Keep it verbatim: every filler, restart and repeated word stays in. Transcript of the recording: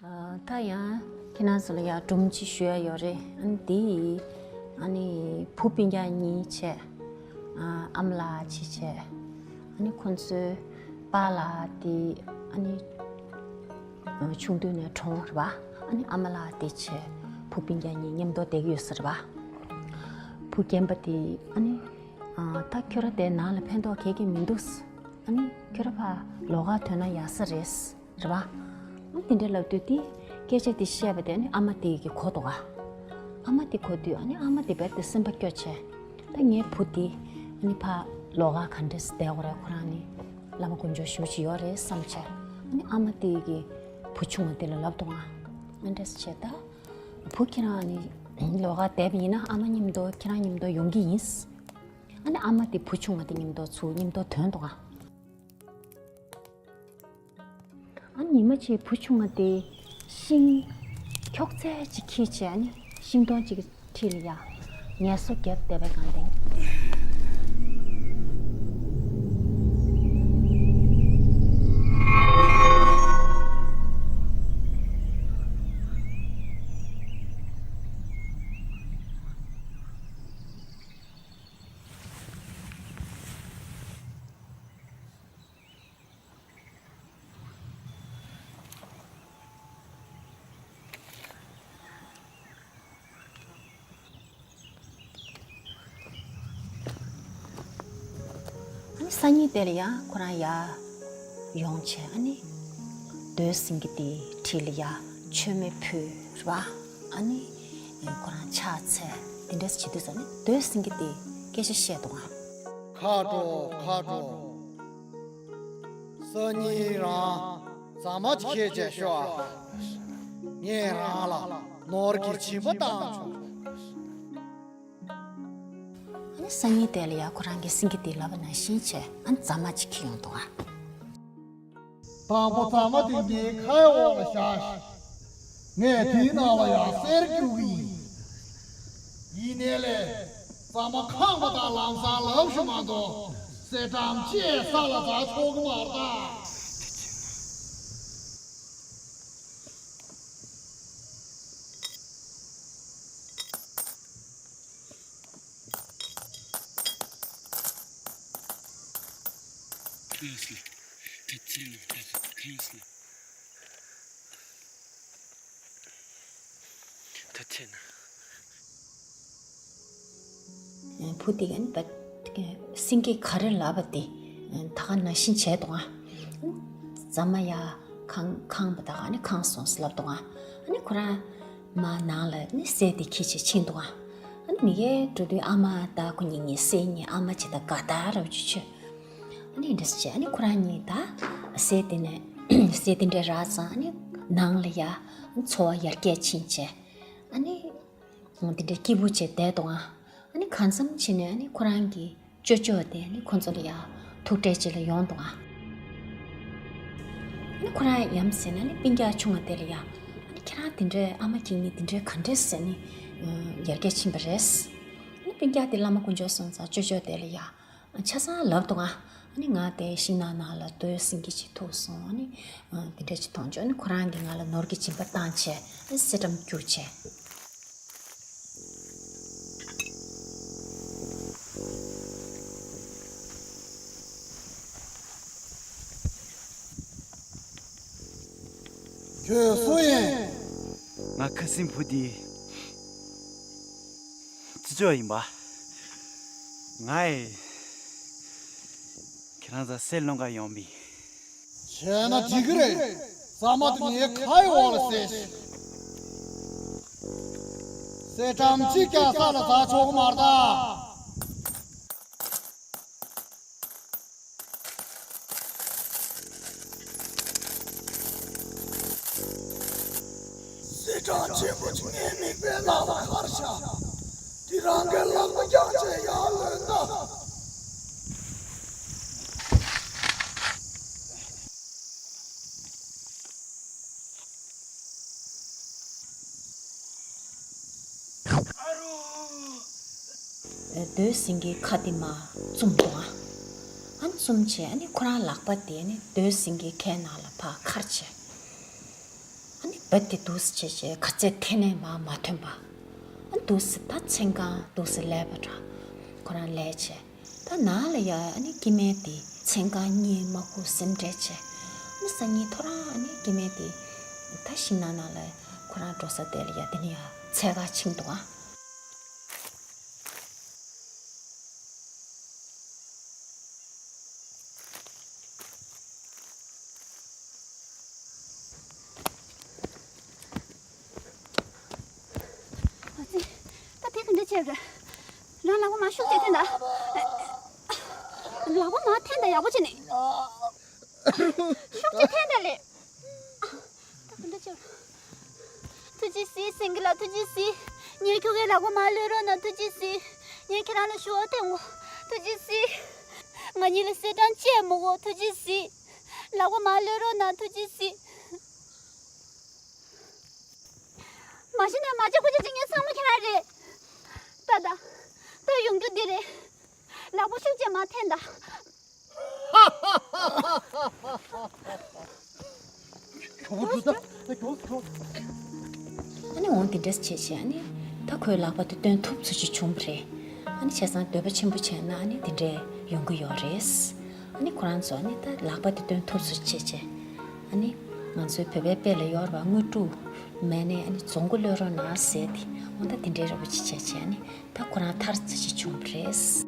ད་ཡང་ཁྱེད་རང་ཚོ་ལ་ཡང་སྒྲུང་གཅིག་ཞུ་ཡ་ཡོད་རེད། ཨ་ནི་དེ་ཨ་ནི་བུ་སྤུན་ཀྱག་གཉིས་བྱས། ཨ་མ་ལགས་གཅིག་བྱས། ཨ་ནི་ཁོང་ཚོའི་པཱ་ལགས་དེ་ཨ་ནི་ཆུང་དུས་ནས་གྲོངས་རེད་པ། ཨ་ནི་ཨ་མ་ལགས་དེ་བྱས་བུ་སྤུན་ཀྱག་གཉིས་མཉམ་དུ་བསྡད་ཀྱི་ཡོད་ས་རེད་པ། བུ་རྒན་པ་དེ་ཨ་ནི་ད་ཁྱོད་རང་དེ་ནང་ལ་ཕན་ཐོགས་ག་གེ་མི་འདུག་ཨ་ནི་ཁྱོད་རང་ཕར་ལོགས་ཀ་ཐོན་ན་ཡག་ས་རེད། རེད་པ། ཨ་དེ་འདྲ་ལབ་དུས་དེ་སྐད་ཆ་དེ་བཤད་པ་དེ་ཨ་ནི་ཨ་མ་དེ་གིས་གོ་འདུག་ག་ཨ་མ་དེ་གོ་དུས་ཨ་ནི་ཨ་མ་དེ་རྦད་དེ་སེམས་པ་སྐྱོ་བྱས། ད་ངའི་བུ་དེ་ཨ་ནི་ཕར་ལོགས་ཀ་ག་འདྲས་བསྡད་དགོས་རེད། ཁོ་རང་ནི་བླ་མ་དཀོན་མཆོག་ཞེ་པོ་ཅིག་ཡོད་རེད་བསམ་བྱས། ཨ་ནི་ཨ་མ་དེ་གིས་བུ་ཆུང་བ་དེ་ལ་ལབ་འདུག་ག་ཨ་འདྲས་བྱས། ད་བུ་ཁྱེད་རང་ཨ་ནི་ལོགས་ཀ་བསྡད་པ་ཡིན་ན་ཨ་མ་མཉམ་དུ་ཁྱེད་རང་མཉམ་དུ་ཡོང་གི་ཡིན། ཨ་ནི་ཨ་མ་དེ་བུ་ཆུང་བ་དེ་མཉམ་དུ་ཚུར་མཉམ་དུ་ཐོན་འདུག་ག་ཨ་ཉི་མ་གཅིག་བུ་ཆུང་བ་དེ་ཤིང་ཁྱོག་ཚད་ཅིག་འཁྱེར་བྱས། ཨ་ནི་ཤིང་སྡོང་གཅིག་གི་འཁྲིས་ལ་ཡ་ངལ་གསོ་བརྒྱབ་བསྡད་པའི་སྒང་དེ། ཨ་ནི་སང་ཉིན་དེ་ལ་ཡ་ཁོ་རང་ཡར་ཡོང་བྱས། ཨ་ནི་རྡོའི་སེང་གེ་དེའི་འཁྲིས་ལ་ཡ་མཆོད་མེ་ཕུལ་རེད་པ། ཨ་ནི་ཁོ་རང་ཕྱག་འཚལ་དེ་འདྲ་བྱེད་དུས་ཙམ་ནས་རྡོའི་སེང་གེ་དེས་སྐད་ཆ་བཤད་འདུག་ག་ཁ་དྲོ་ཁ་དྲོ། སང་ཉིན་རང་རྫ་མ་ཅིག་འཁྱེར་བྱས་ཤོག་ཨ། ངས་རང་ལ་ནོར་གྱི་སྦྱིན་པ་བཏང་ཆོག་ཨ་ནི་སང་ཉིན་དེ་ལ་ཡ་ཁོ་རང་གིས་སེང་གེ་དེས་ལབ་པ་ནང་བཞིན་བྱས། ཨ་ནི་རྫ་མ་ཅིག་འཁྱེར་ཡོང་འདུག་ག་དང་པོ་རྫ་མ་དེ་ངའི་ཁའི་འོག་ལ་བཞག་ཤིག་ངས་དེའི་ནང་ལ་ཡར་གསེར་བསྐྱུག་གི་ཡིན། ཡིན་ནའི་ལས། རྫ་མ་ཁེངས་པ་དང་ལམ་སང་ལབ་ཤིག་མ་གཏོགས་གསེར་སྦྲམ་ཅིག་ས་ལ་འཛག་ཆོག་གི་མ་རེད་ད། ཐེངས་ལ་ཐེངས་ལ་ཐེངས་ལ་ད་ཐེངས་ལ། བུ་དེ་ག་ནི་ད་སེང་གེ་ག་རེ་ལབ་པ་དེ་ད་ག་ནང་བཞིན་བྱས་འདུག་ག་རྫ་མ་ཡ་ཁེངས་ཁེངས་པ་ད་ག་ནི་ཁེངས་སོང་ཟེར་ལབ་འདུག་ག་ཨ་ནི་ཁོ་རང་མར་ནང་ལ་ནི་གསེར་དེ་འཁྱེར་བྱས་ཕྱིན་འདུག་ག་ཨ་ནི་མ་གིར་འགྲོ་དུས་ཨ་མ་དང་ཁོ་གཉིས་གཉིས་སེ་གཉིས་ཨ་མ་ཅིག་དང་དགའ་ཐག་རབ་ཅིག་ཆོད། ཨ་ནི་འདྲ་བྱས། ཨ་ནི་ཁོ་རང་གཉིས་ད་གསེར་དེ་ནས་གསེར་དེ་འདྲ་རག་ཙང་། ཨ་ནི་ནང་ལ་ཡ་འཚོ་བ་ཡར་རྒྱས་ཕྱིན་བྱས། ཨ་ནི་དེ་འདྲ་སྐྱིད་པོ་བྱས་བསྡད་འདུག་ག་ཨ་ནི་གང་འཚམ་ཕྱིན་ནས་ཨ་ནི་ཁོ་རང་གི་ཅོ་ཅོ་དེ་ཨ་ནི་ཁོ་ཚོ་ལ་ཡ་ཐུག་འཕྲད་བྱེད་ལ་ཡོང་འདུག་ག་ཨ་ནི་ཁོ་རང་ཡ་ཡམ་ཟེར་ན་ཨ་ནི་སྤུན་ཀྱག་ཆུང་བ་དེ་ལ་ཡ། ཨ་ནི་ཁྱེད་རང་དེ་འདྲའི་ཨ་མ་ཁྱེད་གཉིས་དེ་འདྲའི་ག་འདྲས་ཟེར་ནས་ཡར་རྒྱས་ཕྱིན་པ་རེད། ཨ་ནི་སྤུན་ཀྱག་དེ་བླ་མ་དཀོན་མཆོག་སོང་ཙང་ཅོ་ཅོ་དེ་ལ་ཡ་ཆ་ཚང་ལབ་འདུག་ག་ཨ་ནི་ང་དེ་ཤིང་ནགས་ནང་ལ་རྡོའི་སེང་གེ་ཅིག་ཐུག་སོང་། ཨ་ནི་དེ་འདྲ་ཅིག་མཐོང་བྱུང་། ཨ་ནི་ཁོ་རང་གིས་ང་ལ་ནོར་གྱི་སྦྱིན་པ་བཏང་བྱས། ཨ་ནི་གསེར་སྦྲམ་བསྐྱུགས་བྱས། ཁྱོད་སུ་ཡིན། ང་ཁ་སང་བུ་དེའི་ཅོ་ཅོ་ཡིན་པ། ང་ཡི་ཁྱེད་རང་ཚོ་གསེར་སློང་ག་ཡོང་མི། བྱས་ན་འགྲིག་གི་རེད། རྫ་མ་དེ་ངའི་ཁའི་འོག་ལ་བཟེད་ཤིག་གསེར་སྦྲམ་གཅིག་ཀྱང་ས་ལ་འཛག་ཆོག་གི་མ་རེད་ད། གསེར་སྦྲམ་ཆེན་པོ་ཅིག་ངའི་མིད་པའི་ནང་ལ་འཁར་བཞག་དེ་རང་གིས་ལག་པ་བརྐྱངས་བྱས་ཡར་ལོན་ད། རྡོའི་སེང་གེའི་ཁ་དེ་མར་བཙུམས་འདུག་ག་ཨ་ནི་བཙུམས་བྱས། ཨ་ནི་ཁོ་རང་ལག་པ་དེ་ནི་རྡོའི་སེང་གེའི་ཁའི་ནང་ལ་ཕར་འཁར་བྱས། ཨ་ནི་ རྦད་དེ་འདུག་སེ་བྱས་བྱས་ག་ཚད་འཐེན་ནས་མར་མ་ཐོན་པ། ཨ་འདུག་སེ་ད་མཚན་གང་འདུག་སེ་ལས་པ་འདྲ། ཁོ་རང་ལས་བྱས། ད་ནང་ལ་ཡ་ཨ་ནི་སྐྱེ་དམན་དེ་མཚན་གང་གཉིད་མ་ཁུག་སེམས་ཁྲལ་བྱས། ཨ་ནི་སང་ཉིན་ཐོ་རངས་ཨ་ནི་སྐྱེ་དམན་དེ་ད་ཤིང་ནགས་ནང་ལ་ཁོ་རང་འགྲོ་ས་དེ་ལ་ཡ་དེ་ནས་ཡ་འཚོལ་ག་ཕྱིན་འདུག་ཨ། ཨ་ཙི། ད་དེ་ག་འདྲ་བྱས་རེད། རང་ལག་པ་མར་ཤུགས་ཅིག་འཐེན་ད། ལག་པ་མར་འཐེན་ད། ཡག་པོ་བྱས་ནས། ཤུགས་ཅིག་འཐེན་ད་ལེ། ད་ག་འདྲ་བྱས་རེད། ཐུགས་རྗེ་གཟིགས། སེང་གེ་ལགས་ཐུགས་རྗེ་གཟིགས། ངས་ཁྱོ་གའི་ལག་པ་མར་གློད་རོགས་གནང་། ཐུགས་རྗེ་གཟིགས། ངས་ཁྱེད་རང་ལ་ཞུ་བ་འཐེན་དགོས། ཐུགས་རྗེ་གཟིགས། ང་གཉིས་ལ་གསེར་སྦྲང་གཅིག་མི་དགོས། ཐུགས་རྗེ་གཟིགས། ལག་པ་མར་གློད་རོགས་གནང་། ཐུགས་རྗེ་གཟིགས། མ་གཞི་ནས་མ་བྱེད་དགོས་ཆ་ཅིག་ངས་བསམ་བློ་འཁྱེར་ཡ་རེད། ད་ད། ད་ཡོང་རྒྱུ་འདི་རེད། ལག་པ་ཤུགས་ཅིག་མར་འཐེན་ད། ཨ་ནི་འོང་དེ་འདྲས་བྱས་བྱས་ཨ་ནི། ད་ཁོའི་ལག་པ་དེ་བཏོན་ཐུབ་ཚོད་ཅིག་བྱུང་བ་རེད། ཨ་ནི་བྱས་ཙང་འདོད་པ་ཆེན་པོ་བྱས་ན་ཨ་ནི་དེ་འདྲས་ཡོང་གི་ཡོད་རེད། ཨ་ནི་ཁོ་རང་ཚོ་ཨ་ནི་ད་ལག་པ་དེ་བཏོན་ཐུབ་ཚོད་བྱས་བྱས། ཨ་ནི་ང་ཚོའི་བོད་པའི་དཔེ་ལ་ཡོད་པ་དངོས་གྲུབ་མེད་ནས་ཨ་ནི་རྫོང་མགོ་གློད་རོགས་གནང་ཟེར་ཏེ། འོ་ད་དེ་འདྲའི་རེ་བ་ཅིག་བྱས་བྱས་ཨ་ནི་ད་ཁོ་རང་ཐར་ཚོད་ཅིག་བྱུང་བ་རེད།